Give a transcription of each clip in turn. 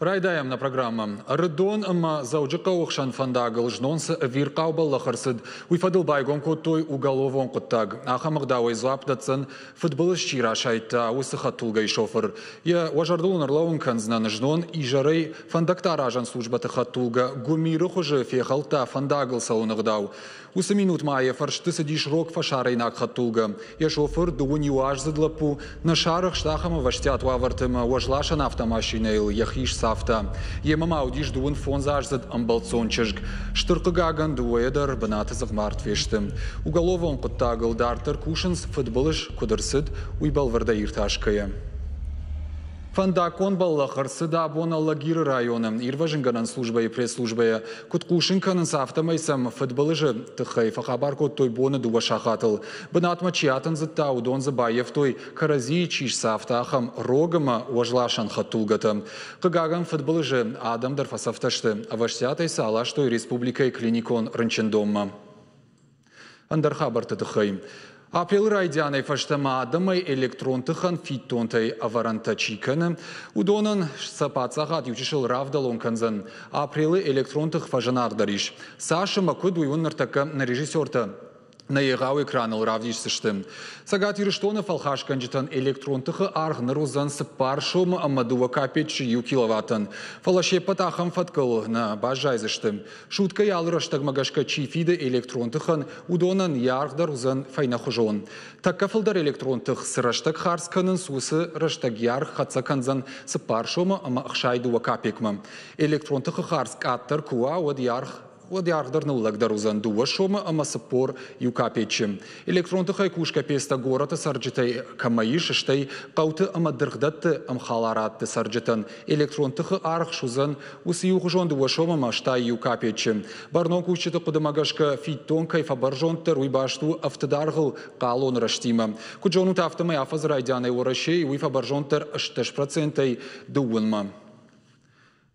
Райдайӕм нӕ программӕ. Ӕрыдон ӕмӕ Дзӕуджыхъӕуы хсӕн фӕндагыл знон цы ӕвирхъау бӕллӕх ӕрцыд, уый фӕдыл байгом кодтой уголовон хъуыддаг. Ахӕм ӕгъдауӕй дзуапп дӕтдзӕн, фыдбылыз чи расайдта, уыцы хӕдтулгӕйы шофыр. Йӕ уӕ зӕрдыл ын ӕрлӕууын кӕндзынӕн, знон изӕрӕй фӕндӕгтӕаразӕн службӕты хӕдтулгӕ гуымиры хуызы фехӕлдта фӕндагыл цӕуыны ӕгъдау. Уыцы минут ма йӕ фӕрсты цыдис рог фӕсарӕйнаг хӕдтулгӕ. Йӕ шофыр, дыууын иуаздзыд лӕппу, нӕ сарӕхст ахӕм ӕвӕстиат уавӕрты ӕмӕ уӕзласӕн автомашинӕйыл йӕхи сцавта. Йемӕ ма уыдис дыууын фондзаздзыд ӕмбӕлццон чызг. Стыр хъыгагӕн, дыууӕйӕ дӕр бынаты дзыхъмард фесты. Уголовон хъуыддагыл дарддӕр кусынц, фыдбылыз куыд ӕрцыд, уый бӕлвырдӕй иртасгӕйӕ. Фӕндаггон бӕллӕх ӕрцыд абон Алагиры районы. Ирвӕзынгӕнӕн службӕйы пресс-службӕйӕ куыд хъусын кӕнынц, афтӕмӕй сӕм фыдбылызы тыххӕй фӕхабар кодтой боны дыууӕ сахатыл. Бынатмӕ чи атындзыдта, уыдон дзы баййӕфтой, кӕрӕдзийы чи сцавта, ахӕм рог ӕмӕ уӕзласӕн хӕдтулгӕтӕ. Хъыгагӕн, фыдбылызы адӕм дӕр фӕцӕфтӕ сты. Ӕвӕстиатӕй сӕ аластой республикӕйы клиникон рынчындонмӕ. Ӕндӕр хабӕртты тыххӕй. Апрелы райдианӕй фӕстӕмӕ адӕмӕй электрон тыхӕн фиддонтӕй ӕвӕрӕнтӕ чи кӕны, уыдонӕн сӕ паддзахад иучысыл равдӕлон кӕндзӕн. Апрелы электрон тых фӕзынаргъдӕр ис. Цас ӕмӕ куыд, уый уын ныртӕккӕ нӕ режиссертӕ нӕ егъау экраныл равдисдзысты. Цӕгат Ирыстоны фӕлхасгӕнджытӕн электрон тыхы аргъ ныр уыдзӕн цыппар сомы ӕмӕ дыууӕ капеччы иу киловаттӕн. Фӕлӕ се ппӕт ахӕм фӕткыл нӕ баззайдзысты. Суткӕйы алы рӕстӕгмӕ гӕсгӕ чи фиды электрон тыхӕн, уыдонӕн йӕ аргъ дӕр уыдзӕн фӕйнӕхуызон. Тӕккӕ фылдӕр электрон тых цы рӕстӕг хардз кӕнынц, уыцы рӕстӕг йӕ аргъ хӕццӕ кӕндзӕн цыппар сомы ӕмӕ 62 капекмӕ. Электрон тыхы хардз къаддӕр куы уа, уӕд йӕ аргъ уӕд йӕ аргъ дӕр ныллӕгдӕр уыдзӕн дыууӕ сомы ӕмӕ 41 капеччы. Электрон тыхӕй кусгӕ пецтӕ горӕты цӕрджытӕй кӕмӕ ис, стӕй хъӕуты ӕмӕ дыргъдӕтты ӕмхӕларадты цӕрджытӕн электрон тыхы аргъ суыдзӕн уыцы иухуызон дыууӕ сомы ӕмӕ 81 капеччы. Бӕрнон кусджыты хъуыдымӕ гӕсгӕ, фиддон кӕй фӕбӕрзонддӕр, уый баст у ӕфтыдаргъыл хъалоны рӕзтимӕ. Куыд зонут, афтӕмӕй афӕдзы райдианӕй Уӕрӕсейы уый фӕбӕрзонддӕр 18%-ӕй дыууынмӕ.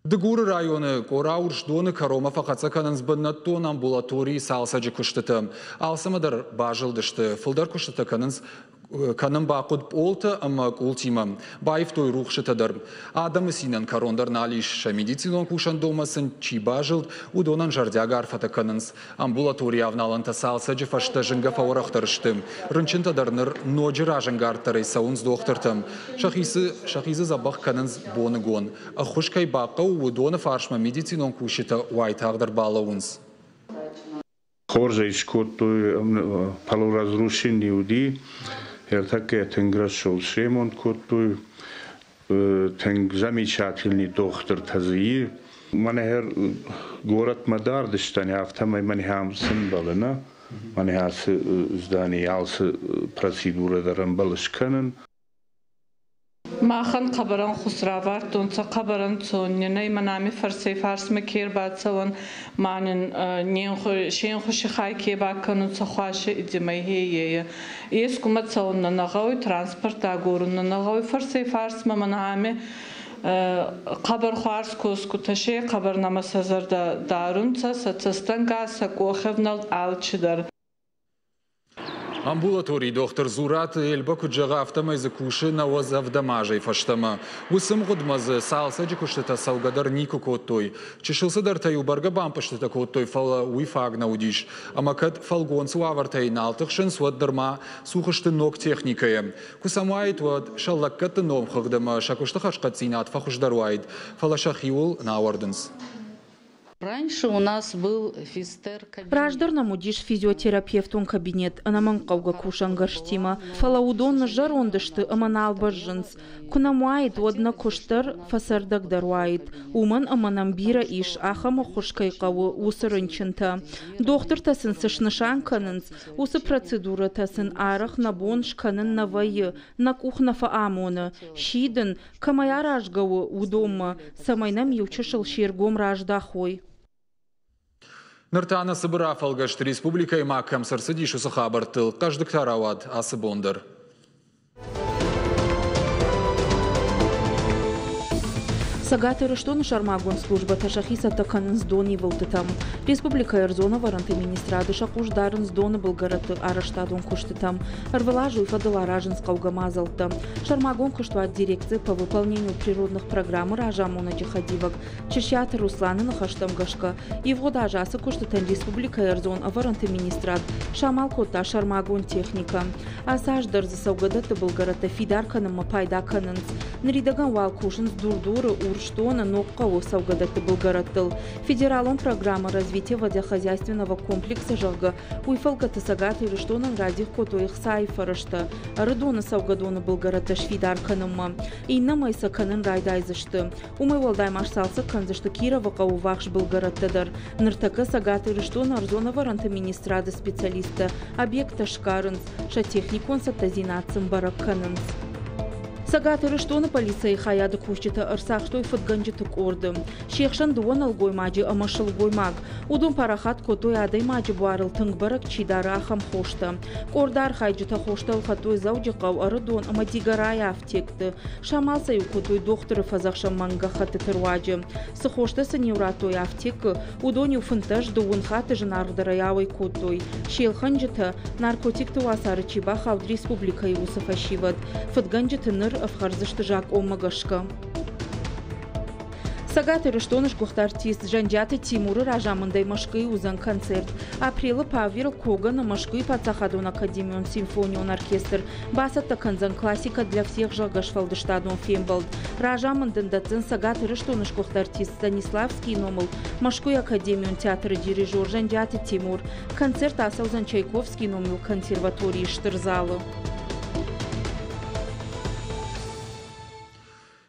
Дыгуры районы Къора-Урсдоны кӕронмӕ фӕхӕццӕ кӕнынц бынӕттон амбулаторийы цалцӕджы куыстытӕ. Алцӕмӕ дӕр базылдысты. Фылдӕр куыстытӕ кӕнынц кӕнын бахъуыд пъолтӕ ӕмӕ къултимӕ. Баивтой рухсытӕ дӕр. Адӕмы цинӕн кӕрон дӕр нал ис. Сӕ медицинон кусӕндонмӕ сын чи базылд, уыдонӕн зӕрдиаг арфӕтӕ кӕнынц. Амбулаторийы авналӕнтӕ цалцӕджы фӕстӕ зынгӕ фӕуӕрӕхдӕр сты. Рынчынтӕ дӕр ныр ноджы разӕнгарддӕрӕй цӕуынц дохтыртӕм. Сӕхи дзы дзӕбӕх кӕнынц боныгон. Ӕххуыс кӕй бахъӕуы, уыдоны фарсмӕ медицинон кусджытӕ уайтагъд ӕрбалӕууынц. Хорз ӕй скодтой, полуразрушенный уыди, ӕртӕккӕ тынг рӕсугъд сремонт кодтой, тынг замечательный дохтыртӕ дзы и. Мӕнӕ горӕтмӕ дард стӕн, афтӕмӕй мӕнӕ ам цы мбӕлы, нӕ? Мӕнӕ ацы зданийы алцы процедурӕ дӕр ӕмбӕлы скӕнын. Махӕн хъӕбӕр ӕнхус равардтонцӕ, хъӕбӕр ӕнцон нин ӕй, мӕн ами фӕрсӕй-фарсмӕ ке рбацӕуӕн, ма нин се нхуси хай ке бакӕнунцӕ хуасӕ идземӕй хеййе. Ескумӕ цӕун нӕ нӕ гъӕуй, транспорт агорун нӕ нӕ гъӕуй, фӕрсӕй-фарсмӕ мӕн ами хъӕбӕр хуарз косгутӕ се, хъӕбӕр нӕмӕ сӕ зӕрдӕ дарунцӕ, сӕ цӕстӕнгас, сӕ къохӕвнӕлд алчидӕр. Амбулаторийы дохтыр Зураты Эльба куыд зӕгъы, афтӕмӕй дзы кусы нӕуӕдз ӕвдӕм азӕй фӕстӕмӕ. Уыцы мгъуыдмӕ дзы цалцӕджы куыстытӕ цӕугӕ дӕр никуы кодтой. Чысыл цыдӕртӕ-иу бӕргӕ бампъызтытӕ кодтой, фӕлӕ уый фаг нӕ уыдис. Ӕмӕ кӕд фӕлгонцы уавӕртӕй нал тыхсынц, уӕд нырма цух сты ног техникӕйӕ. Куы сӕм уаид, уӕд сӕ лӕггӕдты номхыгъд ӕмӕ сӕ куысты хӕрзхъӕддзинад фӕхуыздӕр уаид, фӕлӕ сӕхиуыл нӕ ауӕрдынц. Раздӕр нӕм уыдис физиотерапевтон кабинет ӕнӕмӕнгхъӕугӕ кусӕнгӕрзтимӕ, фӕлӕ уыдон ныззӕронд сты ӕмӕ нал бӕззынц. Куы нӕм уаид, уӕд нӕ куыст дӕр фӕцӕрдӕгдӕр уаид, уымӕн ӕмӕ нӕм бирӕ ис, ахӕм ӕххуыс кӕй хъӕуы, уыцы рынчынтӕ. Дохтыртӕ сын цы снысан кӕнынц, уыцы процедурӕтӕ сын арӕх нӕ бон скӕнын нӕ вӕййы, нӕ къух нӕ фӕамоны. Сидын, кӕмӕй аразгӕ у, уыдонмӕ, цӕмӕй нӕм иучысыл се ргом раздахой. Ныр та нӕ цыбыр афӕлгӕст республикӕйы ма кӕм цы рцыдис, уыцы хабӕрттыл хъӕздыг та рауад ацы бон дӕр. Цӕгат Ирыстоны сӕрмагонд службӕтӕ сӕхи цӕттӕ кӕнынц донивылдтытӕм. Республикӕйы ӕрдзон ӕвӕрӕнты министрады сӕ хъус дарынц доны былгӕрӕтты арӕзтадон куыстытӕм. Ӕрвылаз уый фӕдыл аразынц хъӕугӕ мадзӕлттӕ. Сӕрмагонд куыстуат дирекция по выполнению природных программ разамонӕджы хӕдивӕг Чысиаты Русланы ныхӕстӕм гӕсгӕ, ивгъуыд аз ацы куыстытӕн республикӕйы ӕрдзон ӕвӕрӕнты министрад самал кодта сӕрмагонд техникӕ. Ацы аз дӕр дзы цӕугӕдӕтты былгӕрӕттӕ фидар кӕнынмӕ пайда кӕнынц. Ныридӕгӕн уал кусынц Дур-Дуры, Урсдоны, Ногхъӕуы цӕугӕдӕтты былгӕрӕттыл. Федералон программӕ «Развитие водохозяйственного комплекса», зӕгъгӕ, уый фӕлгӕты Цӕгат Ирыстонӕн радих кодтой ӕхцайы фӕрӕзтӕ Ӕрыдоны цӕугӕдоны былгӕрӕттӕ сфидар кӕнынмӕ. Иннӕмӕй сӕ кӕнын райдайдзысты. Уымӕй уӕлдай ма сцалцӕг кӕндзысты Кировы хъӕуы ввахс былгӕрӕттӕ дӕр. Ныртӕккӕ Цӕгат Ирыстоны ӕрдзон ӕвӕрӕнты министрады специалисттӕ объекттӕ сгарынц, сӕ техникон цӕттӕдзинад сын бӕрӕг кӕнынц. Цӕгат Ирыстоны полицӕйы хайады кусджытӕ ӕрцахстой фыдгӕнджыты къорды. Се хсӕн дыууӕ нӕлгоймаджы ӕмӕ сылгоймаг. Уыдон парахат кодтой адӕймаджы буарыл тынг бӕрӕг чи дары, ахӕм хостӕ. Къорды архайджытӕ хостӕ ӕлхӕдтой Дзӕуджыхъӕу, Ӕрыдон ӕмӕ Дигорайы афтекты. Самал сӕ-иу кодтой дохтыры фӕдзӕхсӕн мӕнггӕххӕттыты руаджы. Цы хостӕ сын-иу радтой афтекы, уыдон-иу 15-дыууын хатты зынаргъдӕрӕй ауӕй кодтой. Се лхӕнджытӕ, наркотикты уацары чи бахауд, республикӕйы уыцы фӕсивӕд. Фыдгӕнджыты ныр ӕфхӕрдзысты закъонмӕ гӕсгӕ. Цӕгат Ирыстоны сгуыхт артист Зӕнджиаты Тимуры разамындӕй Мӕскуыйы уыдзӕн концерт. Апрелы Павел Коганы Мӕскуыйы паддзахадон академион симфонион оркестр бацӕттӕ кӕндзӕн «Классика для всех» зӕгъгӕ сфӕлдыстадон фембӕлд. Разамынд ын дӕтдзӕн Цӕгат Ирыстоны сгуыхт артист Станиславскийы номыл Мӕскуыйы академион театры дирижер Зӕнджиаты Тимур. Концерт ацӕудзӕн Чайковскийы номыл консерваторийы стыр залы.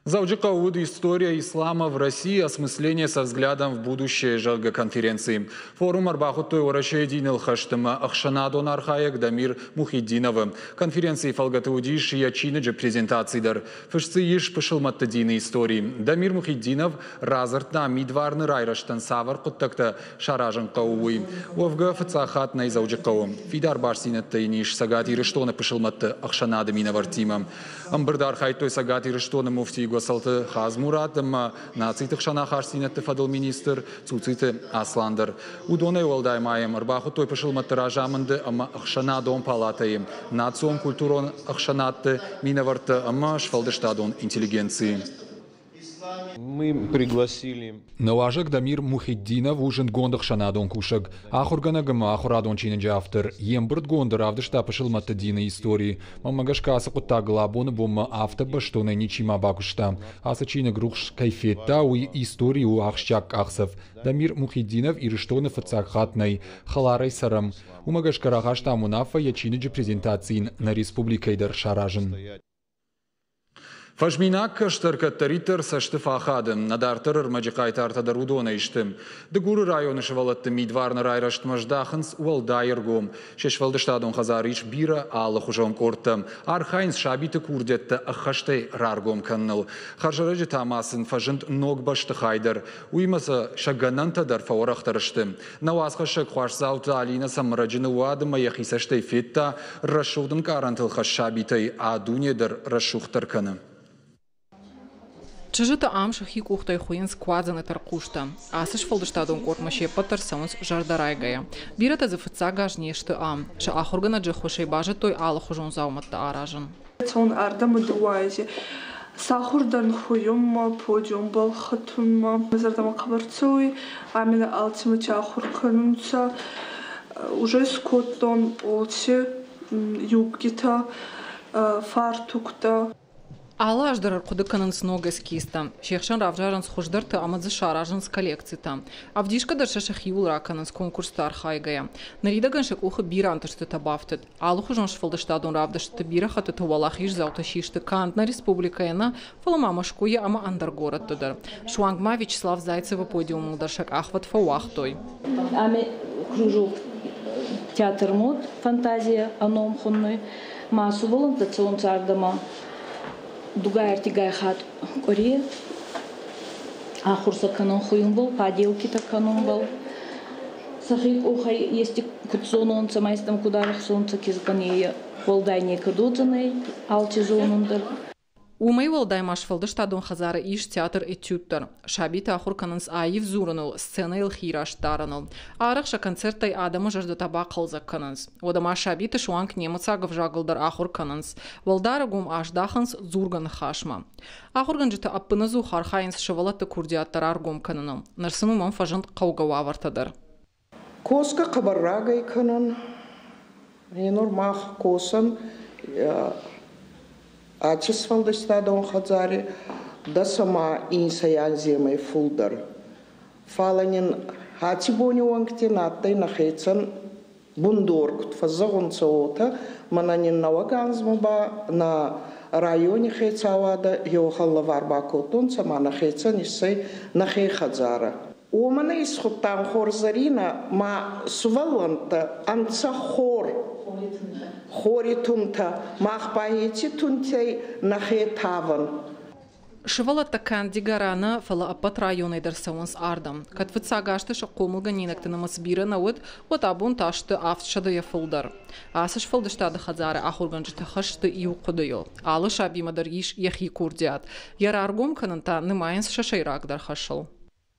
Дзӕуджыхъӕуы уыд «История ислама в России. Осмысление со взглядом в будущее» зӕгъгӕ конференци. Форум ӕрбахуыдтой Уӕрӕсейы диныл хӕст ӕмӕ ӕхсӕнадон архайӕг Дамир Мухиддиновы. Конференцийы фӕлгӕты уыдис йӕ чиныджы презентаци дӕр. Фыст дзы ис пысылмӕтты дины истори. Дамир Мухиддинов радзырдта, мидварны райрӕзтӕн цавӕр хъуыддӕгтӕ саразын хъӕуы, уый. Уӕвгӕ, фыццаг хатт нӕй Дзӕуджыхъӕуы. Фидар бастдзинӕдтӕ йын ис Цӕгат Ирыстоны пысылмӕтты ӕхсӕнады минӕвӕрттимӕ. Ӕмбырды архайдтой Цӕгат Ирыстоны муфтийы Гуӕцӕлты Хадзмурат ӕмӕ нациты хсӕн ахастдзинӕдты фӕдыл министр Цуциты Аслан дӕр. Уыдонӕй уӕлдай ма йӕм ӕрбахуыдтой пысылмӕтты разамынды ӕмӕ ӕхсӕнадон палатӕйы, национ-культурон ӕхсӕнадты минӕвӕрттӕ ӕмӕ сфӕлдыстадон интеллигенцийы. Мы пригласили. Нӕ уазӕг Дамир Мухиддинов у зындгонд ӕхсӕнадон кусӕг, ахуыргӕнӕг ӕмӕ ахуырадон чиныджы автор. Йе мбырдгонды равдыста пысылмӕтты дины истори. Мӕнмӕ гӕсгӕ ацы хъуыддагыл абоны бонмӕ афтӕ бӕстонӕй ничима бакуыста. Ацы чиныг рухс кӕй федта, уый истори у ахсджиаг къахдзӕф. Дамир Мухиддинов Ирыстоны фыццаг хатт нӕй. Хӕларӕй цӕрӕм. Уымӕ гӕсгӕ рахастам уынаффӕ йӕ чиныджы презентаци йын нӕ республикӕйы дӕр саразын. Фӕзминаг кӕстӕр кӕддӕриддӕр цӕсты фӕхады. Нӕ дарддӕр ӕрмӕджы хъайтартӕ дӕр уыдонӕй сты. Дыгуры районы сывӕллӕтты мидварны райрӕзтмӕ здахынц уӕлдай ӕргом. Се сфӕлдыстадон хӕдзары ис бирӕ алыхуызон къордтӕ. Архайынц сабиты курдиӕттӕ ӕххӕстӕй раргом кӕныныл. Хӕрзӕрӕджы та ма сын фӕзынд ног бӕстыхай дӕр. Уыимӕ сӕ сӕ гӕнӕнтӕ дӕр фӕуӕрӕхдӕр сты. Нӕ уацхӕссӕг Хуасдзауты Алинӕ сӕм ӕрӕджы ныууад ӕмӕ йӕхи цӕстӕй федта, рӕсугъд ӕнкъарӕнтыл хӕс сабитӕй а дуне дӕр рӕсугъддӕр кӕны. Чызджытӕ ам сӕхи къухтӕй хуыйынц куадзӕны тӕрхъустӕ. Ацы сфӕлдыстадон къордмӕ се ппӕт дӕр цӕуынц зӕрдӕрайгӕйӕ. Бирӕтӕ дзы фыццаг аз не сты ам. Сӕ ахуыргӕнӕджы ӕххуысӕй базыдтой алыхуызон дзаумӕттӕ аразын. Цон ардӕмӕ дыууӕ сахур дӕн хуйунмӕ, подиумбӕл хӕтунмӕ. Зӕрдӕмӕ хъӕбӕр цӕуй, ами алцӕмӕти ахур кӕнунцӕ. Уже скодтон пъолци, юбкитӕ, фартуктӕ. Алы аз дӕр ӕрхъуыды кӕнынц ног эскизтӕ. Се хсӕн равзарынц хуыздӕртӕ ӕмӕ дзы саразынц коллекцитӕ. Ӕвдисгӕ дӕр сӕ сӕхиуыл ракӕнынц конкурсты архайгӕйӕ. Ныридӕгӕн сӕ къухы бирӕ ӕнтыстытӕ бафтыд. Алыхуызон сфӕлдыстадон равдыстыты бирӕ хӕттыты уӕлахиздзаутӕ систы канд нӕ республикӕйы нӕ, фӕлӕ ма Мӕскуыйы ӕмӕ ӕндӕр горӕтты дӕр. Суанг ма Вячеслав Зайцевы подиумыл дӕр сӕ къахвӕд фӕуагътой. Ами кружок театр мод фантазия о ном хуннуй. Ма сувӕллӕнттӕ цӕунцӕ ардӕмӕ дугай-ӕртигай хатт къуӕре ахур сӕ кӕнун хуйунбӕл, поделкитӕ кӕнунбӕл. Сӕхи къохӕй ести куд зононцӕ, ма естӕм куд арӕхсонцӕ, кизгӕн е уӕлдай некӕд уодзӕнӕй алчи зонун дӕр. Уымӕй уӕлдай ма сфӕлдыстадон хӕдзары ис театр «Этюд» дӕр. Сабитӕ ахуыр кӕнынц аив дзурыныл, сценӕйыл хи раст дарыныл. Арӕх сӕ концерттӕй адӕмы зӕрдӕтӕ бахъӕлдзӕг кӕнынц. Уӕдӕ ма сабиты суанг немыцаг ӕвзагыл дӕр ахуыр кӕнынц. Уӕлдӕр ӕргом аздахынц дзургӕ ныхасмӕ. Ахуыргӕнджытӕ ӕппынӕдзух архайынц сывӕллӕтты курдиат дӕр ӕргом кӕныныл. Ныр сын уымӕн фӕзынд хъӕугӕ уавӕртӕ дӕр. Косгӕ хъӕбӕр рагӕй кӕнӕн. Енур мах косӕн аци сфӕлдистадон хӕдзари дӕс ӕма инсӕй анземӕй фулдӕр. Фал нин аци бони уӕнгти на адтӕй нӕхецӕн бундор, куд фӕззӕгъунцӕ, уотӕ. Мӕнӕ нин нӕуӕг анзмӕ ба нӕ райони хецауадӕ еуӕхӕн лӕвар бакодтонцӕ ма нӕхецӕн иссӕй нӕхе хӕдзарӕ. Уомӕн ӕй исхудтан Хорзӕрийнӕ ма сувӕллӕнттӕ ӕнцӕ хор, хори тунтӕ. Мах ба еци тунтӕй нӕхе тавӕн. Сывӕллӕттӕ канд Дигора нӕ, фӕлӕ ӕппӕт районӕй дӕр цӕуынц ардӕм. Кӕд фыццаг азты сӕ хъомылгӕнинӕгты нымӕц бирӕ нӕ уыд, уӕд абон та сты 700-йӕ фылдӕр. Ацы сфӕлдыстады хӕдзары ахуыргӕнджытӕ хӕсты иу хъуыдыйыл. Алы сабимӕ дӕр ис йӕхи курдиат. Йӕ раргом кӕнын та нымайынц сӕ сӕйрагдӕр хӕсыл.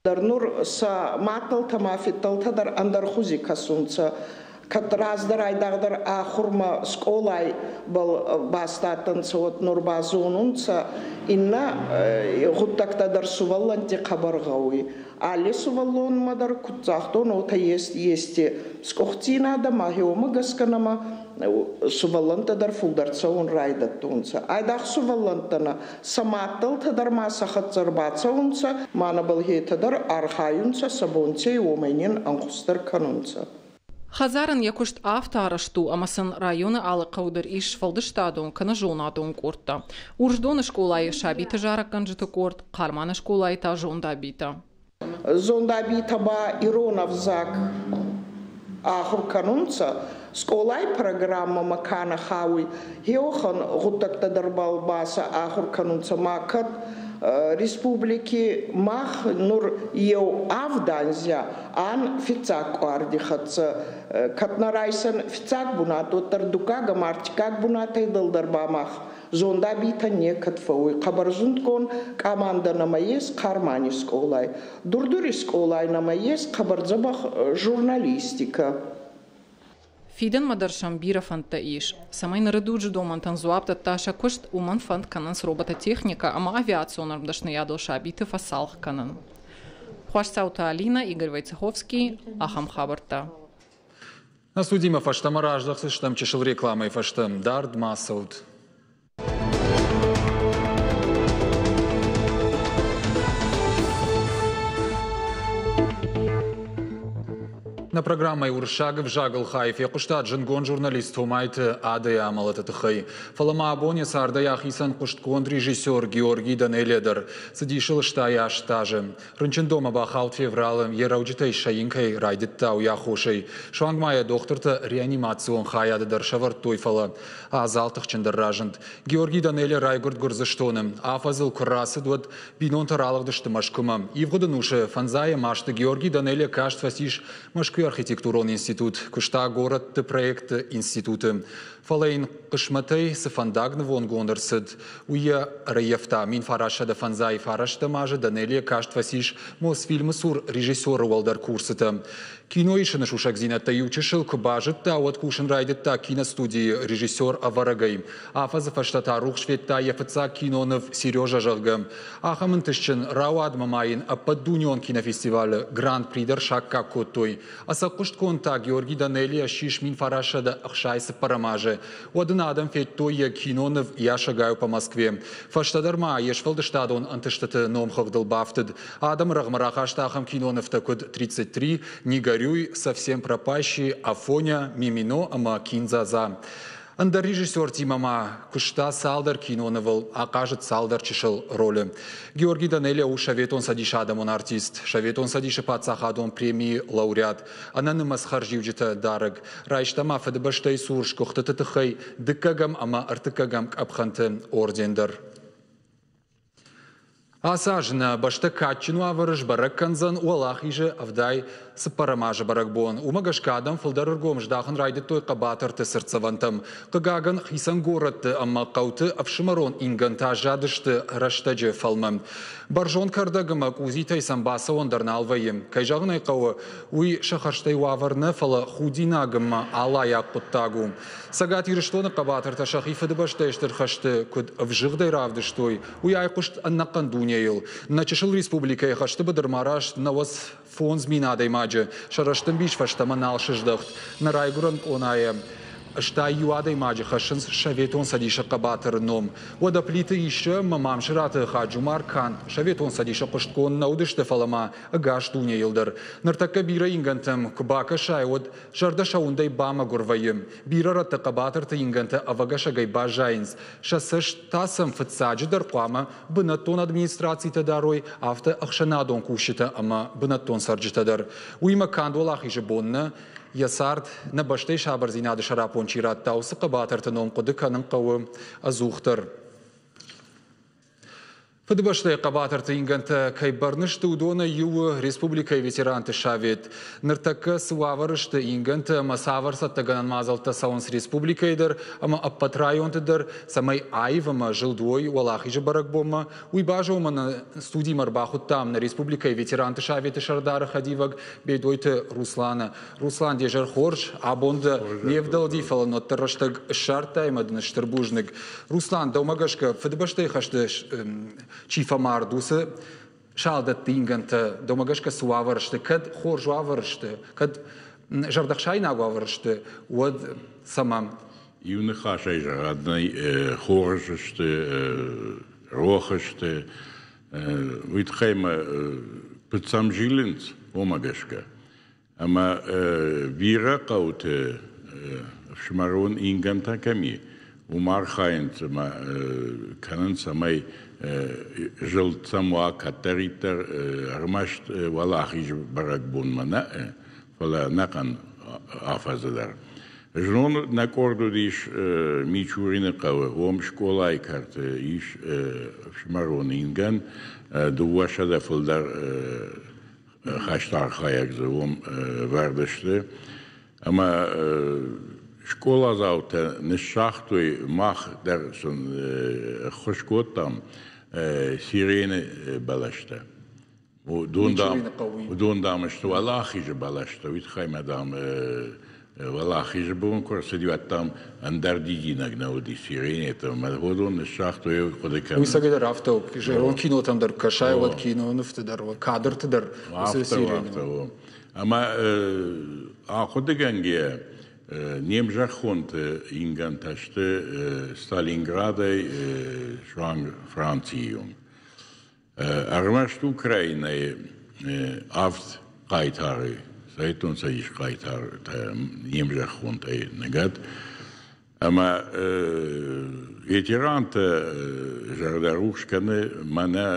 Дӕр нур сӕ мадтӕлтӕ ма фидтӕлтӕ дӕр ӕндӕр хузи кӕсунцӕ. Кӕд раздӕр айдагъдӕр ахурмӕ скъолай баст адтӕнцӕ, уӕд нур ба зонунцӕ, иннӕ гъуддӕгтӕ дӕр сувӕллӕнтти хъӕбӕр гъӕуй. Алли сувӕллонмӕ дӕр, куд загътон, уотӕ ести скъухдзийнадӕ ма гъеуомӕ гӕсгӕ нӕмӕ сувӕллӕнттӕ дӕр фулдӕр цӕун райдӕдтонцӕ. Айдагъ сувӕллӕнттӕ нӕ, сӕ мадтӕлтӕ дӕр ма сӕ хӕццӕ ӕрбацӕунцӕ, ма нӕбӕл хетӕ дӕр архайунцӕ, сӕ бонцӕй уомӕй нин ӕнхус дӕр кӕнунцӕ. Хӕдзарӕн йӕ куыст афтӕ арӕзт у, ӕмӕ сын районы алы хъӕу дӕр ис сфӕлдыстадон кӕнӕ зонадон къордтӕ. Урсдоны скъолайы сабиты зарӕггӕнджыты къорд, Хъарманы скъолайы та зондабитӕ. Зондабитӕ ба ирон ӕвзаг ахур кӕнунцӕ, скъолай программӕмӕ ка нӕ хауй, еуӕхӕн гъуддӕгтӕ дӕр ба сӕ ахур кӕнунцӕ. Ма кӕд республики мах нур еу авд анзя ан фиццаг къуарди хӕццӕ, кӕд нӕ райсӕн фиццаг бунат, уӕддӕр дуккаг ӕма ӕртиккаг бунатӕй дӕлдӕр ба мах зондабитӕ некӕд фӕууй. Хъӕбӕр зундгонд къамандӕ нӕмӕ ес Хъармани скъолай. Дурдури скъолай нӕмӕ ес хъӕбӕр дзӕбӕх журналистикӕ. Фидӕнмӕ дӕр сӕм бирӕ фӕндтӕ ис. Цӕмӕй ныры дуджы домӕнтӕн дзуапп дӕтта сӕ куыст, уымӕн фӕнд кӕнынц робототехникӕ ӕмӕ авиацион ӕрмдӕсныйадыл сабиты фӕцалх кӕнын. Хуасдзауты Алинӕ, Игорь Войцеховский, ахӕм хабӕрттӕ. Нӕ студимӕ фӕстӕмӕ раздӕхдзыстӕм чысыл рекламӕйы фӕстӕ. Дард ма цӕут. Нӕ программӕйы уырыссаг ӕвзагыл хай фехъуыстат зындгонд журналист Томайты Адӕйы амӕлӕты тыххӕй. Фӕлӕ ма абон йӕ цардӕй ахицӕн хъуыстгонд режиссер Георгий Данелия дӕр. Цыдис ыл 68 азы. Рынчындонмӕ бахауд февралы, йӕ рӕуджытӕй сӕйын кӕй райдыдта, уый аххосӕй. Суанг ма йӕ дохтыртӕ реанимацион хайады дӕр сӕвӕрдтой, фӕлӕ адзал тыхджындӕр разынд. Георгий Данелия райгуырд Гуырдзыстоны. Афӕдзыл куы рацыд, уӕд бинонтӕ ралыгъдысты Мӕскуымӕ. Ивгъуыд ӕнусы фӕндзайӕм азты Георгий Данелия каст фӕцис Мӕскуыйы архитектурон институт, куыста горӕтты проектты институты. Фӕлӕ йын хъысмӕтӕй цы фӕндаг нывондгонд ӕрцыд, уый йӕ ӕрӕййӕфта. 1959 азы Данелия каст фӕцис Мосфильмы цур режиссеры уӕлдӕр курсытӕ. Кино исыны сусӕгдзинӕдтӕ иу чысыл куы базыдта, уӕд кусын райдыдта киностудийы режиссер-ӕвӕрӕгӕй. Афӕдзы фӕстӕ та рухс федта йӕ фыццаг киноныв «Сережа», зӕгъгӕ. Ахӕм ӕнтыстджын рауадмӕ ма йын ӕппӕтдунеон кинофестивалы гран-при дӕр саккаг кодтой. Ӕцӕг хъуыстгонд та Георгий Данелия ссис 1964 азы. Уӕд ын адӕм федтой йӕ киноныв «Я шагаю по Москве». Фӕстӕдӕр ма йе сфӕлдыстадон ӕнтыстыты номхыгъдыл бафтыд. Адӕмы рӕгъмӕ рахаста ахӕм кинонывтӕ, куыд «33», «Не горюй», «Совсем пропащий», «Афоня», «Мимино» ӕмӕ «Кин-дза-дза». Ӕндӕр режиссертимӕ ма куыста цалдӕр кинонывыл, ахъазыд цалдӕр чысыл ролы. Георгий Данелия у Советон Цӕдисы адӕмон артист, Советон Цӕдисы паддзахадон премийы лауреат, ӕнӕнымӕц хӕрзиуджытӕ дарӕг. Райста ма Фыдыбӕстӕйы цур сгуыхтыты тыххӕй дыккӕгӕм ӕмӕ ӕртыккӕгӕм къӕпхӕнты орден дӕр. Ацы аз нӕ бӕстӕ кадджын уавӕры сбӕрӕг кӕндзӕн Уӕлахизы 74-ӕм азы бӕрӕгбон. Уымӕ гӕсгӕ адӕм фылдӕр ӕргом здахын райдыдтой хъӕбатырты цыртдзӕвӕнтӕм. Хъыгагӕн, хицӕн горӕтты ӕмӕ хъӕуты ӕфсымӕрон ингӕнтӕ аззадысты рӕстӕджы фӕлмӕн. Бӕрзонд кӕрдӕг ӕмӕ къудзитӕй сӕм бацӕуӕн дӕр нал вӕййы. Кӕй зӕгъын ӕй хъӕуы, уый сӕ хӕрзтӕй уавӕр нӕ, фӕлӕ худинаг ӕмӕ алайаг хъуыддаг у. Цӕгат Ирыстоны хъӕбатыртӕ сӕхи Фыдыбӕстӕйы Стыр хӕсты куыд ӕвзыгъдӕй равдыстой, уый айхъуыст ӕнӕхъӕн дунейыл. Нӕ чысыл республикӕйы хӕсты быдырмӕ раст 95 000 адӕймаджы сӕ рӕстӕмбис фӕстӕмӕ нал сыздӕхт. Нӕ райгуырӕн къонайӕ стӕй иу адӕймаджы хӕссынц Советон Цӕдисы хъӕбатыры ном. Уӕдӕ Плиты Иссӕ ӕмӕ Мамсыраты Хаджумар канд Советон Цӕдисы хъуыстгонд нӕ уыдысты, фӕлӕ ма ӕгас дунейыл дӕр. Ныртӕккӕ бирӕ ингӕнтӕм куы бакӕсай, уӕд зӕрдӕ сӕ уындӕй бамӕгуыр вӕййы. Бирӕ рӕтты хъӕбатырты ингӕнтӕ ӕвӕгӕсӕгӕй баззайынц. Сӕ цӕст та сӕм фыццаджыдӕр хъуамӕ бынӕттон администрацитӕ дарой, афтӕ ӕхсӕнадон кусджытӕ ӕмӕ бынӕттон цӕрджытӕ дӕр. Уыимӕ канд Уӕлахизы бон нӕ, йӕ цард нӕ бӕстӕйы сабырдзинады сӕраппонд чи радта, уыцы хъӕбатырты ном хъуыды кӕнын хъӕуы ӕдзухдӕр. Фыдыбӕстӕйы хъӕбатырты ингӕнтӕ кӕй бӕрны сты, уыдонӕй иу у республикӕйы ветеранты совет. Ныртӕккӕ цы уавӕры сты ингӕнтӕ ӕмӕ цавӕр цӕттӕгӕнӕн мадзӕлттӕ цӕуынц республикӕйы дӕр ӕмӕ ӕппӕт районты дӕр, цӕмӕй аив ӕмӕ зылд уой Уӕлахизы бӕрӕгбонмӕ, уый базонынмӕ нӕ студимӕ ӕрбахуыдтам нӕ республикӕйы ветеранты советы сӕрдары хӕдивӕг Бедойты Русланы. Руслан, де зӕр хорз, абон дӕ не вдӕлди, фӕлӕ уӕддӕр рӕстӕг ссардтай ӕмӕ дын стыр бузныг. Руслан, дӕумӕ гӕсгӕ Фыдыбӕстӕйы хӕсты чи фӕмард, уыцы салдӕтты ингӕнтӕ дӕумӕ гӕсгӕ цы уавӕр сты? Кӕд хорз уавӕр сты, кӕд зӕрдӕхсаинаг уавӕр сты, уӕд цӕмӕн? Иу ныхасӕй зӕгъӕд нӕй, хорз сты, рох сты. Уый тыххӕй мӕ куыд сӕм зилынц, уымӕ гӕсгӕ. Ӕмӕ бирӕ хъӕуты ӕфсымӕрон ингӕнтӕ кӕм и, уым архайынц ӕмӕ кӕнынц, цӕмӕй зылд сӕм уа кӕддӕриддӕр ӕрмӕст Уӕлахизы бӕрӕгбонмӕ нӕ, фӕлӕ ӕнӕхъӕн афӕдзы дӕр. Знон нӕ къорд уыдис Мичурины хъӕуы, уым скъолайы кӕрты ис ӕфсымӕрон ингӕн, 200 фылдӕр хӕсты архайӕг дзы уым вӕрд сты. Ӕмӕ скъоладзаутӕ ныссагътой, мах дӕр сын ӕххуыс кодтам сирены бӕлӕстӕ. Уыдон, дам, сты уӕлахизы бӕлӕстӕ, уый тыххӕй ма, дам, Уӕлахизы бон куы ӕрцыди, уӕд, дам, ӕндӕр дидинӕг нӕ уыди сиренетӕ ӕмӕ уыдон ныссагътой, хъуыды кӕнын. Уый цӕгӕйдӕр афтӕ у. Зӕронд кинотӕм дӕр кӕсай, уӕд кинонывты дӕр, кадрты дӕр уыцы сирени. Афтӕ у. Ӕмӕ ахъуыдыгӕнгӕйӕ не мзӕххонты ингӕнтӕ сты Сталинградӕй суанг Францийы онг. Ӕрмӕст Украинӕйы авд хъайтары, Советон Цӕдисы хъайтартӕ не мзӕххонтӕй ныгӕд. Ӕмӕ ветерантӕ зӕрдӕрухс кӕны мӕнӕ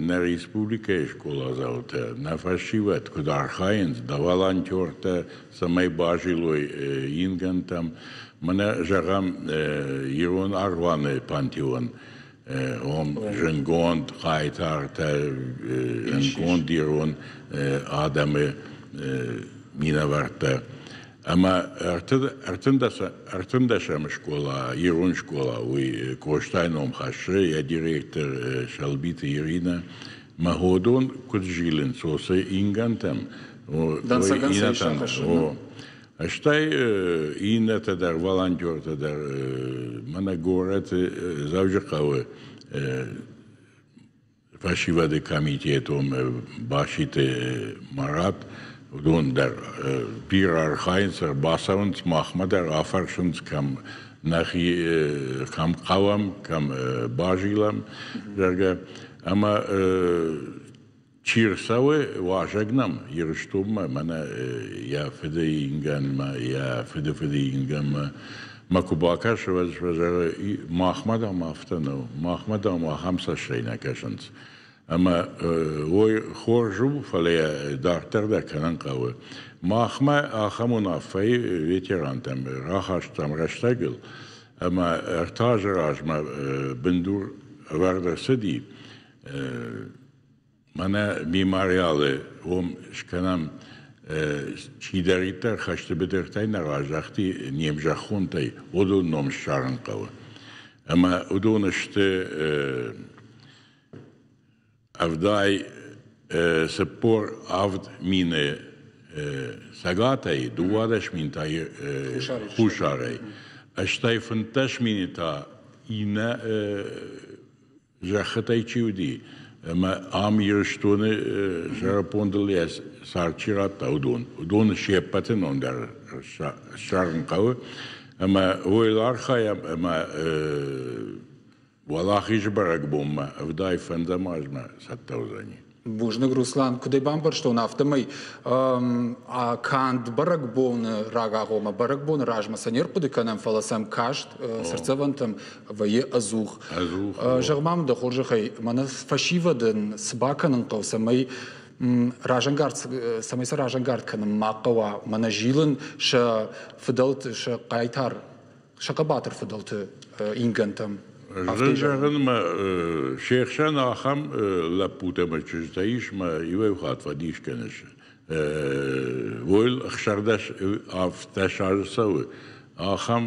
нӕ республикӕйы скъоладзаутӕ, нӕ фӕсивӕд куыд архайынц, дӕ волонтертӕ цӕмӕй базилой ингӕнтӕм. Мӕнӕ, зӕгъӕм, ирон аргъуаны пантеон зынгонд хъайтартӕ, зынгонд ирон адӕмы минӕвӕрттӕ. Ӕмӕ ӕртындӕсӕм скъола, ирон скъола, уый Къостайы ном хӕссы, йӕ директор Сӕлбиты Иринӕ. Мӕ уыдон куыд зилынц уыцы ингӕнтӕм, иннӕтӕн, Стӕй иннӕтӕ дӕр, волонтертӕ дӕр, мӕнӕ горӕты Дзӕуджыхъӕуы фӕсивӕды комитетон Баситы Марат, уыдон дӕр бирӕ архайынц, ӕрбацӕуынц махмӕ дӕр, афӕрсынц, кӕм нӕхи кӕм хъӕуӕм, кӕм базилӕм, зӕгъгӕ. Ӕмӕ Чи рцӕуы уазӕг нӕм Ирыстонмӕ, мӕнӕ йӕ фыды ингӕнмӕ, йӕ фыды фыды ингӕнмӕ мӕ куы бакӕсы, уӕд фӕзӕгъы, махмӕ, дам, афтӕ нӕу, махмӕ, дам, ахӕм цӕстӕй нӕ кӕсынц. Ӕмӕ ой, хорз у, фӕлӕ йӕ дарддӕр дӕр кӕнын хъӕуы. Махмӕ ахӕм уынаффӕйы ветерантӕм рахастам рӕстӕгыл, ӕмӕ 3 азы размӕ бындур ӕвӕрд ӕрцыди. Мӕнӕ мемориалы уым скӕнӕм, чидӕриддӕр хӕсты быдыртӕй нӕ раздӕхти не мзӕххонтӕй, уыдон ном ссарын хъӕуы. Ӕмӕ уыдон сты 74 000 цӕгатӕй, 12 000 та хуссарӕй, стӕй 15 000 та иннӕ зӕххытӕй чи уыди, ӕмӕ ам Ирыстоны сӕраппондыл йӕ цард чи радта, уыдон. Уыдоны се ппӕты ном дӕр ссарын хъӕуы. Ӕмӕ уый архайӕм ӕмӕ Уӕлахизы бӕрӕгбонмӕ 85-ӕм азмӕ цӕттӕ уыдзӕни. Бузныг, Руслан. Куыд ӕй бамбӕрстон, афтӕмӕй канд бӕрӕгбоны рагагъоммӕ, бӕрӕгбоны размӕ сӕ не рхъуыды кӕнӕм, фӕлӕ сӕм каст цыртдзӕвӕнтӕм вӕййы ӕдзух. Зӕгъ ма мын дӕ хорзӕхӕй, мӕнӕ фӕсивӕдӕн цы бакӕнын хъӕуы, цӕмӕй разӕнгард, цӕмӕй сӕ разӕнгард кӕнын ма хъӕуа, мӕнӕ зилын сӕ фыдӕлты, сӕ хъайтар, сӕ хъӕбатыр фыдӕлты ингӕнтӕм. Зын зӕгъын мӕ се хсӕн ахӕм лӕппутӕ ӕмӕ чызджытӕ ис, мӕ иуӕй хатт фӕдис кӕныс. Уый 16 17 азы цӕуы, ахӕм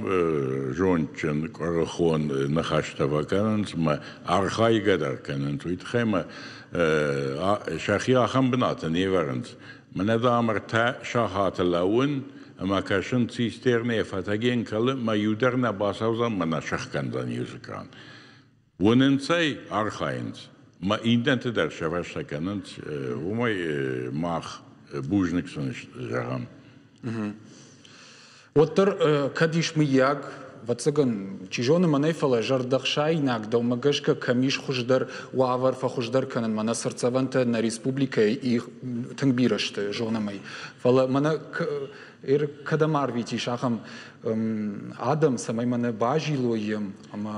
зондджын, къуырыхон ныхӕстӕ фӕкӕнынц мӕ архайгӕ дӕр кӕнынц. Уый тыххӕй мӕ сӕхи ахӕм бынаты не вӕрынц. Мӕнӕ, дам, 3 сахаты лӕууын ӕмӕ кӕсын цистернӕйы фӕтӕген кӕлы, мӕ иу дӕр нӕ бацӕудзӕн мӕ нӕ сӕхгӕндзӕн иу кран. Уынынц ӕй, архайынц. Мӕ иннӕты дӕр сӕ фӕстӕ кӕнынц, уымӕй мах бузныг сын зӕгъӕм. Уӕддӕр кӕд ис мыййаг, ӕвӕццӕгӕн, чи зоны мӕнӕй, фӕлӕ зӕрдӕхсаинаг дӕумӕ гӕсгӕ кӕм ис хуыздӕр уавӕр фӕхуыздӕр кӕнын, мӕнӕ цыртдзӕвӕнтӕ нӕ республикӕйы тынг бирӕ сты, зонӕм ӕй. Фӕлӕ мӕнӕ кӕдӕм арвитис ахӕм адӕм, цӕмӕй мӕнӕ базилой йӕм ӕмӕ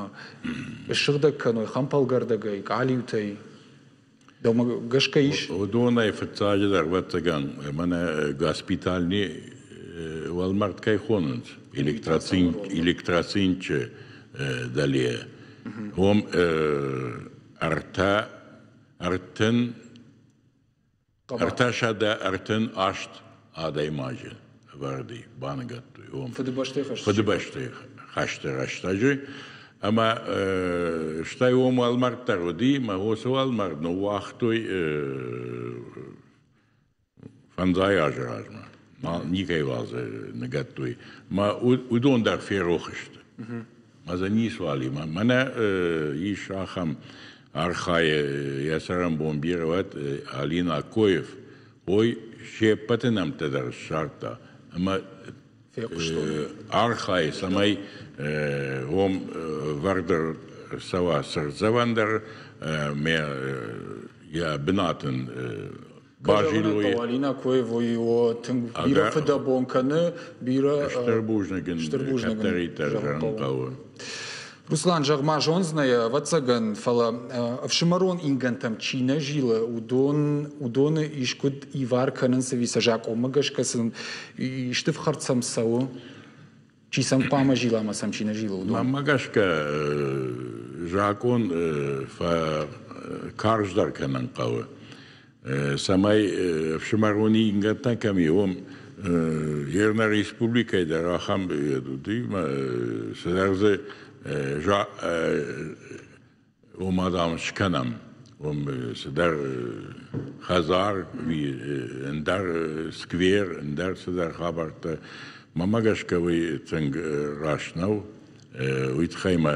ссыгъдӕг кӕной хӕмпӕлгӕрдӕгӕй, къалиутӕй? Дӕумӕ гӕсгӕ ис? Уыдонӕй фыццаджыдӕр, ӕвӕццӕгӕн, мӕнӕ госпитальни уӕлмӕрд кӕй хонынц, Электроцинчы дӕле, уым ӕртӕ ӕртын 338 адӕймаджы ӕвӕрдӕй баныгӕдтой уым. Фыдыбӕстӕйы хӕсты рӕстӕджы. Ӕмӕ стӕй уым уӕлмӕрд дӕр уыди, ӕмӕ уыцы уӕлмӕрд ныууагътой 50 азы размӕ. Никӕйуал дзы ныгӕдтой. Мӕ уыдон дӕр ферох сты. Мӕ дзы ницуал и. Мӕнӕ ис ахӕм архайы, йӕ цӕрӕнбон бирӕ уӕд, Алина Акоев. Ой, се ппӕты нӕмттӕ дӕр ссардта. Ӕмӕ архайы, цӕмӕй уым вӕрд ӕрцӕуа цыртдзӕвӕн дӕр, ӕмӕ йӕ бынат ын базилой. Алина Коева его тынг бирӕ фыдӕбон кӕны, бирӕ Стыр бузныг ын кӕддӕриддӕр зӕгъын хъӕуы. Руслан, зӕгъ-ма, зондзынӕ йӕ, ӕвӕццӕгӕн, фӕлӕ ӕфсымӕрон ингӕнтӕм чи нӕ зилы, уыдон, уыдоны искуыд ивар кӕнынц ӕви сӕ закъонмӕ гӕсгӕ сын исты фхӕрд сӕм цӕуы? Чи сӕм хъуамӕ зила ӕмӕ сӕм чи нӕ зилы, уыдон? Мӕнмӕ гӕсгӕ, закъон фӕкарздӕр кӕнын хъӕуы, цӕмӕй ӕфсымӕрон ингӕнтӕ кӕм и, уым йе нӕ республикӕйы дӕр ахӕм уыди, цыдӕр дзы уым адӕм скӕнӕм, уым цыдӕр хӕдзар, ӕндӕр сквер, ӕндӕр цыдӕр хабӕрттӕ. Мӕнмӕ гӕсгӕ уый тынг раст нӕу. Уый тыххӕй мӕ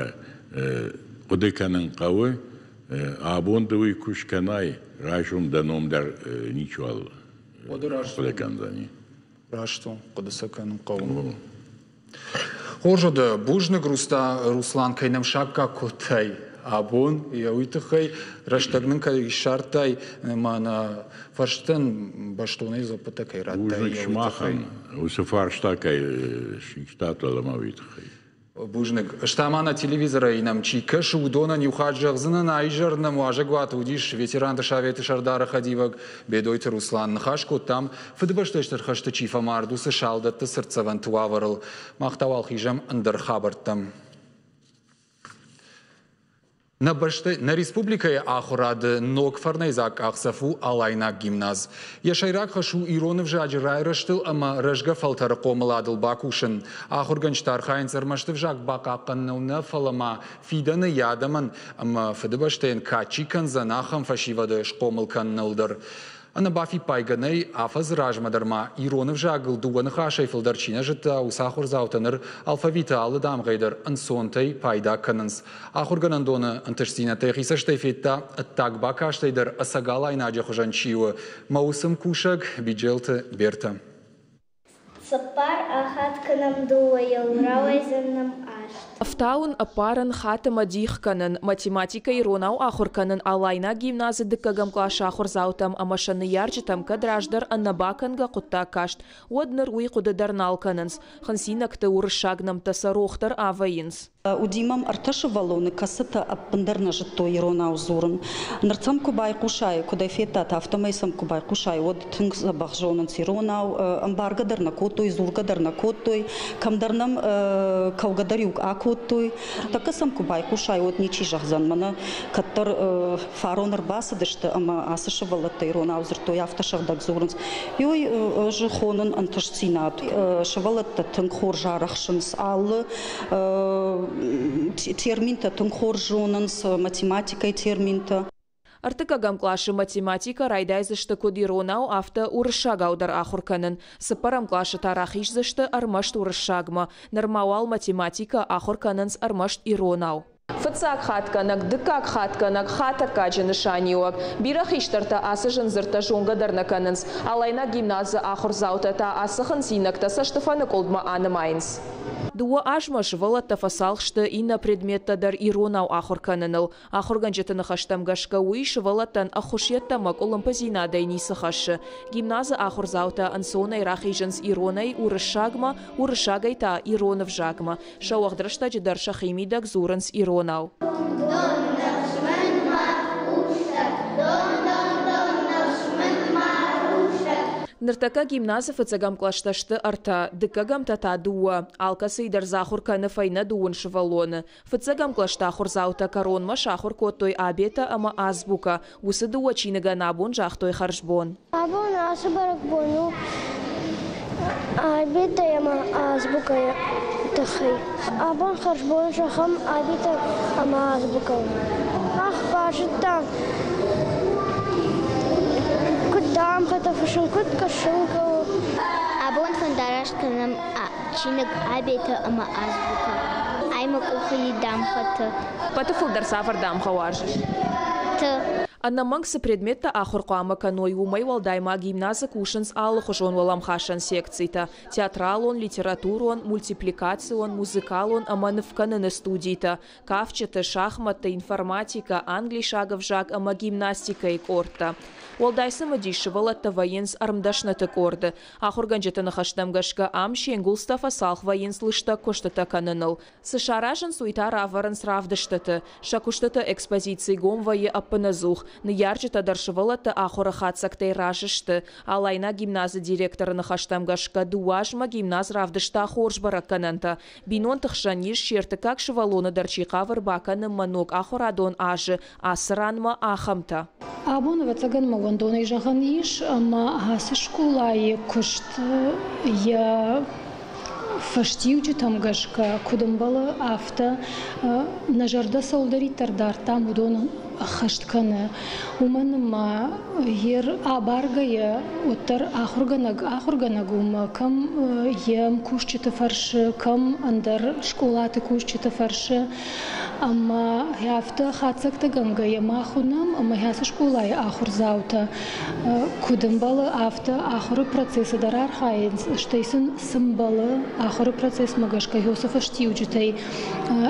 хъуыды кӕнын хъӕуы, абон ды уый куы скӕнай, райсом дӕ ном дӕр ничуал хъуыды кӕндзӕни. Раст у, хъуыды сӕ кӕнын хъӕуы. Хорз уыд, бузныг, Руслан, кӕй нӕм саккаг кодтай абон, йӕ уый тыххӕй рӕстӕг нын кӕй ссардтай, мӕнӕ фӕрстӕн бӕстонӕй дзуаппытӕ кӕй радтай. Бузныг сымахӕн, уыцы фарста кӕй систат уӕлӕмӕ, уый тыххӕй. Бузныг. Стӕ ма нӕ телевизорӕй нӕм чи кӕсы, уыдонӕн иу хатт зӕгъдзынӕн, а-изӕр нӕм уазӕгуаты уыдис ветеранты советы сӕрдары хӕдивӕг Бедойты Руслан. Ныхас кодтам, Фыдыбӕстӕйы Стыр хӕсты чи фӕмард, уыцы салдӕтты цыртдзӕвӕнты уавӕрыл. Мах та уал хизӕм ӕндӕр хабӕрттӕм. Нӕ бӕстӕ, нӕ республикӕйы ахуырады ног фӕрнӕйдзаг къахдзӕф у Алайнаг гимназ. Йӕ сӕйраг хӕс у ирон ӕвзаджы райрӕзтыл ӕмӕ рӕзгӕ фӕлтӕры хъомыладыл бакусын. Ахуыргӕнджытӕ архайынц ӕрмӕст ӕвзаг бахъахъхъӕныныл нӕ, фӕлӕ ма фидӕны йӕ адӕмӕн ӕмӕ Фыдыбӕстӕйӕн кад чи кӕндзӕн, ахӕм фӕсивӕды схъомыл кӕныныл дӕр. Ӕнӕбафиппайгӕ нӕй, афӕдзы размӕ дӕр ма ирон ӕвзагыл дыууӕ ныхасӕй фылдӕр чи нӕ зыдта, уыцы ахуырдзаутӕ ныр алфавиты алы дамгъӕй дӕр ӕнцонтӕй пайда кӕнынц. Ахуыргӕнӕндоны ӕнтыстдзинӕдтӕ йӕхи цӕстӕй федта, ӕддаг бакастӕй дӕр ӕцӕг алайнаджы хуызӕн чи у, мӕ уыцы мкусӕг Биджелты Бертӕ. Цыппар ахатт кӕнӕм дыууӕйыл, рауайдзӕн нӕм аст. Ӕфтауын, ӕппарын, хатт ӕмӕ дих кӕнын, математикӕ иронау ахуыр кӕнын Алайнаг гимназы дыккӕгӕм къласы ахуырдзаутӕм ӕмӕ сӕ ныййарджытӕм кӕд раздӕр ӕнӕбакӕнгӕ хъуыддаг каст, уӕд ныр уый хъуыды дӕр нал кӕнынц. Хынцинӕгты уырыссаг нӕмттӕ сӕ рох дӕр авӕййынц. Уыди мӕм ӕртӕ сывӕллоны, кӕцытӕ ӕппындӕр нӕ зыдтой иронау дзурын. Ныр сӕм куы байхъусай, куыд ӕй федтат, афтӕмӕй сӕм куы байхъусай, уӕд тынг дзӕбӕх зонынц иронау, ӕмбаргӕ дӕр нӕ кодтой, дзургӕ дӕр нӕ кодтой, кӕмдӕр нӕм кӕугӕ дӕр-иу акодтой. Тӕккӕ сӕм куы байхъусай, уӕд ничи зӕгъдзӕн, мӕнӕ кӕддӕр фарон ӕрбацыдысты ӕмӕ ацы сывӕллӕттӕ иронау дзырдтой, афтӕ сыгъдӕг дзурынц. Ой, ӕз хонын ӕнтыстдзинад. Сывӕллӕттӕ тынг хорз арӕхсынц алы терминтӕ тынг хорз зонынц, математикӕйы терминтӕ. Ӕртыккӕгӕм къласы математикӕ райдайдзысты куыд иронау, афтӕ уырыссагау дӕр ахуыр кӕнын. Цыппӕрӕм къласы та рахиздзысты ӕрмӕст уырыссагмӕ. Нырма уал математикӕ ахуыр кӕнынц ӕрмӕст иронау. Фыццаг хатгӕнӕг, дыккаг хатгӕнӕг, хатӕггаджы нысаниуӕг. Бирӕ хистӕртӕ ацы зын дзырдтӕ зонгӕ дӕр нӕ кӕнынц. Алайнаг гимназы ахуырдзаутӕ та ацы хынцинӕгтӕ цӕстыфӕныкъуылдмӕ анымайынц. Дыууӕ азмӕ сывӕллӕттӕ фӕцалх сты иннӕ предметтӕ дӕр иронау ахуыр кӕныныл. Ахуыргӕнджыты ныхӕстӕм гӕсгӕ уый сывӕллӕттӕн ӕххуыс йеддӕмӕ къуылымпыдзинадӕй ницы хӕссы. Гимназы ахуырдзаутӕ ӕнцонӕй рахизынц иронӕй уырыссагмӕ, уырыссагӕй та ирон ӕвзагмӕ. Сӕ уӕгъд рӕстӕджы дӕр сӕхимидӕг дзурынц иронау. Ныртӕккӕ гимназы фыццӕгӕм кълӕстӕ сты ӕртӕ, дыккӕгӕмтӕ та дыууӕ. Алкӕцыйы дӕр дзы ахуыр кӕны фӕйнӕ дыууын сывӕллоны. Фыццӕгӕм кълӕсты ахуырдзаутӕ кӕронмӕ сахуыр кодтой Абетӕ ӕмӕ Азбукӕ. Уыцы дыууӕ чиныгӕн абон загътой хӕрзбон. Абон ацы бӕрӕгбон у Абетӕ ӕмӕ Азбукӕйы тыххӕй. Абон хӕрзбон зӕгъӕм Абетӕ ӕмӕ Азбукӕйӕн. Мах базыдтам, куыд дамгъӕтӕ фыссын, куыд кӕсын хъӕуы. Абон фӕндараст кӕнӕм чиныг Абетӕ ӕмӕ Азбукӕ. Ай мӕ къухы и дамгъӕтӕ. Ӕппӕты фылдӕр цавӕр дамгъӕ уарзыс? Т. Ӕнӕмӕнг цы предметтӕ ахуыр хъуамӕ кӕной, уымӕй уӕлдай ма гимназы кусынц алыхуызон уӕлӕмхасӕн секцитӕ, театралон, литературон, мультипликацион, музыкалон ӕмӕ нывкӕныны студитӕ, кафджыты, шахмӕтты, информатикӕ, англисаг ӕвзаг ӕмӕ гимнастикӕйы къордтӕ. Уӕлдай цымыдис сывӕллӕттӕ вӕййынц ӕрмдӕсныты къорды. Ахуыргӕнджыты ныхӕстӕм гӕсгӕ ам се нгуылдзтӕ фӕцалх вӕййынц лыстӕг куыстытӕ кӕныныл. Цы саразынц, уый та равӕрынц равдыстыты. Сӕ куыстыты экспозици гом вӕййы ӕппынӕдзух. Ныййарджытӕ дӕр сывӕллӕтты ахуыры хатдзӕгтӕй разы сты. Алайнаг гимназы директоры ныхӕстӕм гӕсгӕ, дыууӕ азмӕ гимназ равдыста хорз бӕрӕггӕнӕнтӕ. Бинонты хсӕн ис, се ртыккаг сывӕллоны дӕр чи хъавы ӕрбакӕнынмӕ ног ахуырадон азы ацы ранмӕ, ахӕмтӕ. Абон, ӕвӕццӕгӕн, мӕ уӕндонӕй зӕгъӕн ис, ӕмӕ ацы скъолайы куыст йӕ фӕстиуджытӕм гӕсгӕ, куыд ӕмбӕлы, афтӕ нӕ зӕрдӕ цӕуылдӕриддӕр дардтам, уыдон ӕххӕст кӕны. Уымӕн ӕмӕ йе абаргӕйӕ уӕддӕр ахуыргӕнӕг ахуыргӕнӕг у ӕмӕ кӕм йе мкусджыты фӕрсы, кӕм ӕндӕр скъолаты кусджыты фӕрсы. Ӕмӕ афтӕ хатдзӕгтӕгӕнгӕйӕ мах уынӕм, ӕмӕ ацы скъолайы ахуырдзаутӕ куыд ӕмбӕлы, афтӕ ахуыры процессы дӕр архайынц, стӕй сын цы мбӕлы ахуыры процессмӕ гӕсгӕ уыцы фӕстиуджытӕй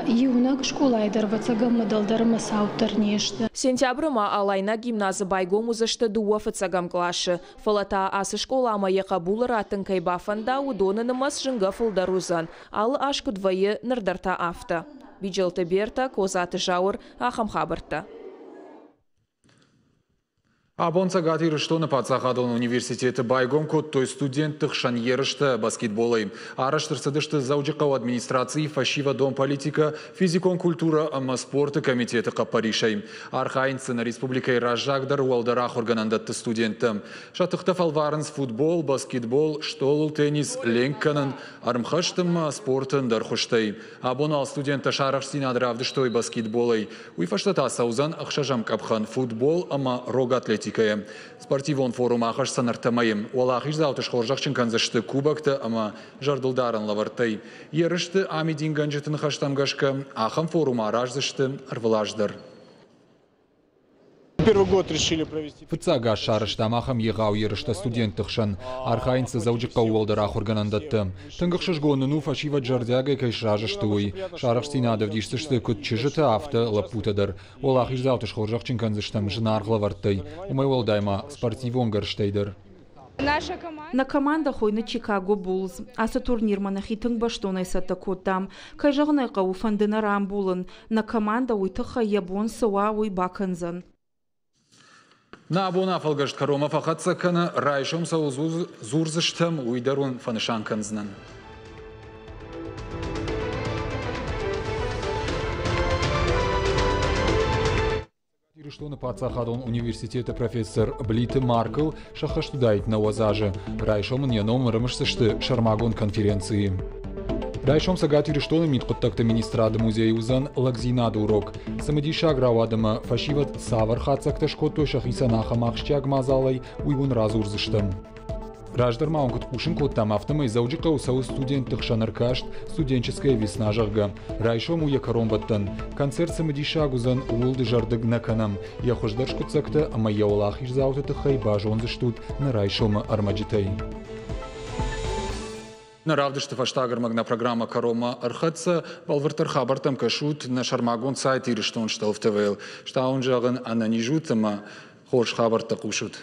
иунӕг скъолайы дӕр ӕвӕццӕгӕн дӕлдӕр ӕмӕ цауддӕр не сты. Сентябры ма Алайнаг гимназы байгом уыдзысты дыууӕ фыццӕгӕм къласы. Фӕлӕ та ацы скъоламӕ йӕ хъӕбулы раттын кӕй бафӕнда, уыдоны нымӕц зынгӕ фылдӕр уыдзӕн. Алы аз куыд вӕййы, ныр дӕр та афтӕ. Биджелты Бертӕ, Козаты Зауыр, ахӕм хабӕрттӕ. Абон Цӕгат Ирыстоны паддзахадон университеты байгом кодтой студентты хсӕн ерыстӕ баскетболӕй. Арӕзт ӕрцыдысты Дзӕуджыхъӕуы администрацийы фӕсивӕдон политикӕ, физикон культурӕ ӕмӕ спорты комитеты хъӕппӕрисӕй. Архайынц дзы нӕ республикӕйы раззагдӕр уӕлдӕр ахуыргӕнӕндӕтты студенттӕ. Сӕ тыхтӕ фӕлварынц футбол, баскетбол, стъолыл теннис, ленк кӕнын, ӕрмхӕст ӕмӕ спорты ӕндӕр хуызтӕй. Абон уал студенттӕ сӕ арӕхстдзинад равдыстой баскетболӕй. Уый фӕстӕ та цӕудзӕн ӕхсӕзӕм къӕпхӕн футбол ӕмӕ рог атлетикӕйы. Спортивон форум ахӕсдзӕн ӕртӕ мӕйы. Уӕлахиздзауты схорзӕхджын кӕндзысты кубоктӕ ӕмӕ зӕрдылдарӕн лӕвӕрттӕй. Ерысты амидингӕнджыты ныхӕстӕм гӕсгӕ, ахӕм форум араздзысты ӕрвылаз дӕр. Фыццаг аз сарӕзтам ахӕм егъау ерыстӕ студентты хсӕн. Архайынц дзы Дзӕуджыхъӕуы уӕлдӕр ахуыргӕнӕндӕтты. Тынг ӕхсызгон нын у, фӕсивӕд зӕрдиагӕй кӕй сразы сты, уый. Сӕ арӕхстдзинад ӕвдисдзысты куыд чызджытӕ, афтӕ лӕппутӕ дӕр. Уӕлахиздзауты схорзӕхджын кӕндзыстӕм зынаргъ лӕвӕрттӕй. Уымӕй уӕлдай ма спортивон гӕрзтӕй дӕр. Нӕ командӕ хуыйны Чикаго Буллз. Ацы турнирмӕ нӕхи тынг бӕстонӕй цӕттӕ кодтам. Кӕй зӕгъын ӕй хъӕуы, фӕнды нӕ рамбулын. Нӕ командӕ уый тыххӕй йӕ бон цы уа, уый бакӕндзӕн. Нӕ абон афӕлгӕст кӕронмӕ фӕхӕццӕ кӕны, райсом цӕуыл дзурдзыстӕм, уый дӕр уын фӕнысан кӕндзынӕн. Ирыстоны паддзахадон университеты профессор Блиты Маркл сӕххӕст уыдаид 90 азы. Райсом ын йӕ ном ӕрымысдзысты сӕрмагонд конференцийы. Райсом Цӕгат Ирыстоны мидхъуыддӕгты министрады музейы уыдзӕн лӕгдзинады урок. Цымыдисаг рауад ӕмӕ фӕсивӕд цавӕр хатдзӕгтӕ скодтой сӕхицӕн ахӕм ахсджиаг мадзалӕй, уый уын радзурдзыстӕм. Раздӕр ма уын куыд хъусын кодтам, афтӕмӕй Дзӕуджыхъӕуы цӕуы студентты хсӕн ӕркаст «Студенческая весна», зӕгъгӕ. Райсом у йӕ кӕронбӕттӕн. Концерт цымыдисаг уыдзӕн, ууыл дызӕрдыг нӕ кӕнӕм. Йӕ хуыздӕр скъуыддзӕгтӕ ӕмӕ йӕ уӕлахиздзауты тыххӕй базондзыстут нӕ райсомы ӕрмӕджытӕй. Нӕ равдысты фӕстаг ӕрмӕг нӕ программӕ кӕронмӕ ӕрхӕццӕ. Бӕлвырддӕр хабӕрттӕм кӕсут нӕ сӕрмагонд сайт Ирыстон Столф ТВ-йыл. Стауын зӕгъын, ӕнӕниз ут ӕмӕ хорз хабӕрттӕ хъусут.